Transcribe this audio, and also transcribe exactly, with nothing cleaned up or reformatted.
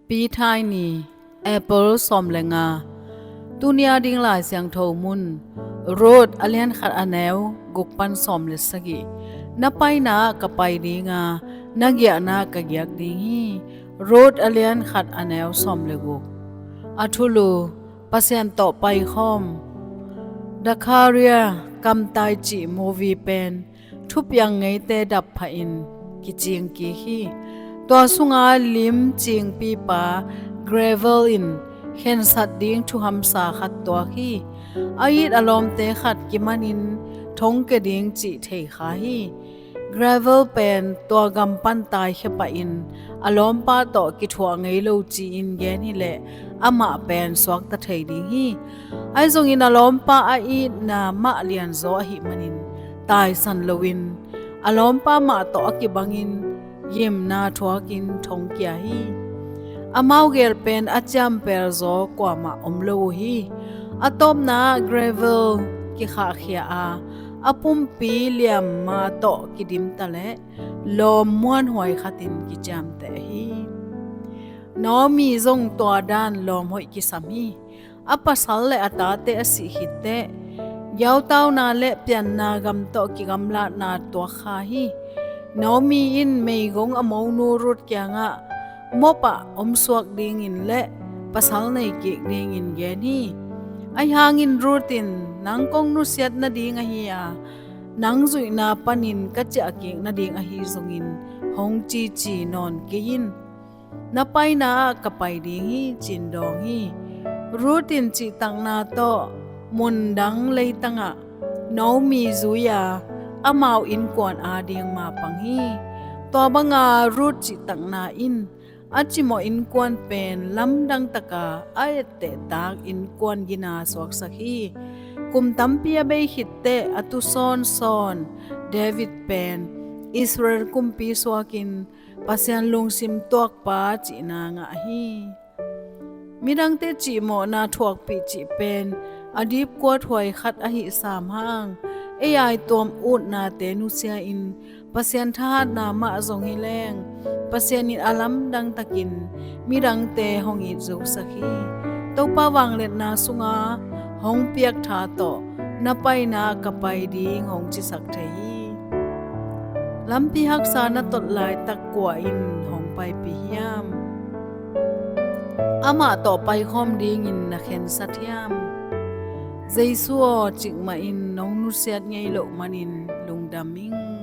Pi Thai Ni, April sawm le nga. Tuni a ding Lai Siangtho mun, Ruth a lian khat a neu guk pan sawm le sagih. Na paina ah ka pai ding a, na giahna ah ka giak ding hi. Ruth a lian khat a neu sawm le guk. A thulu, Pasian tawh paikhawm. The Career, Kamtai cih movie pen thupiang ngeite dap phahin kicing kik hi. Tua sunga lim cingpipa Gravel in khensat ding thuhamsa khat tuak hi. A it a lawmte khat kimanin thongkia ding cih thei kha hi. Gravel pen tua gam pan taikhia pahin a lawmpa tawh kithuah ngei lo ci-in gen hileh amah pen suakta thei ding hi. Ahi zongin a lawmpa a itna mah lianzaw ahih manin taisan loin a lawmpa mah tawh a kibangin gimna thuakin thongkia hi. Amau gel pen a ciampelzaw kuamah om lo uh hi. A tawpna ah Gravel kikhahkhia a, a pumpi liamma tawh kidimta leh lawm muanhuai khatin kiciamteh hi. Naomi zong tua dan lawm hoih kisam hi. A pasal le a tate a sih khitteh giautauna le pianna gam tawh kigamlatna tuak kha hi. Naomi in meigong a monu Ruth kiangah Moab ah omsuak dingin le pasal nei kik dingin gen hi. Ahi hangin Ruth in, "Nang kong nusiat nading ahi a, nang zuihna panin ka ciah kik nading ahi zongin hong cici nawn kei in. Na paina ah ka pai ding hi," ci-in dawng hi. Ruth in cihtakna tawh mundang leitangah Naomi zui a, amau innkuan ading mapang hi. Tua banga Ruth cihtakna in a cimawh innkuan pen lamdang taka a ettehtak innkuan gina suaksak hi. Kum tampi a bei khitteh a tu sawnsawn David pen Israel kumpi suakin Pasian lungsim tuakpa cihna ngah hi. Midangte cihmawhna thuakpih cih pen a dipkuathuai khat ahi sam hang, ei aituam utnate nusia-in Pasian thahatna mah zong hi leng, Pasian in a lamdang takin midangte hong it zosak hi. Topa vangliatna sunga hong piak tha tawh na paina ka pai ding hong cisak thei hi. Lampi haksa na tot laitak kua in hong paipih hiam? Amah tawh paikhawm dingin na khensat hiam? Jesu aw, cikmah in nong nusiat ngei loh manin lungdam ing.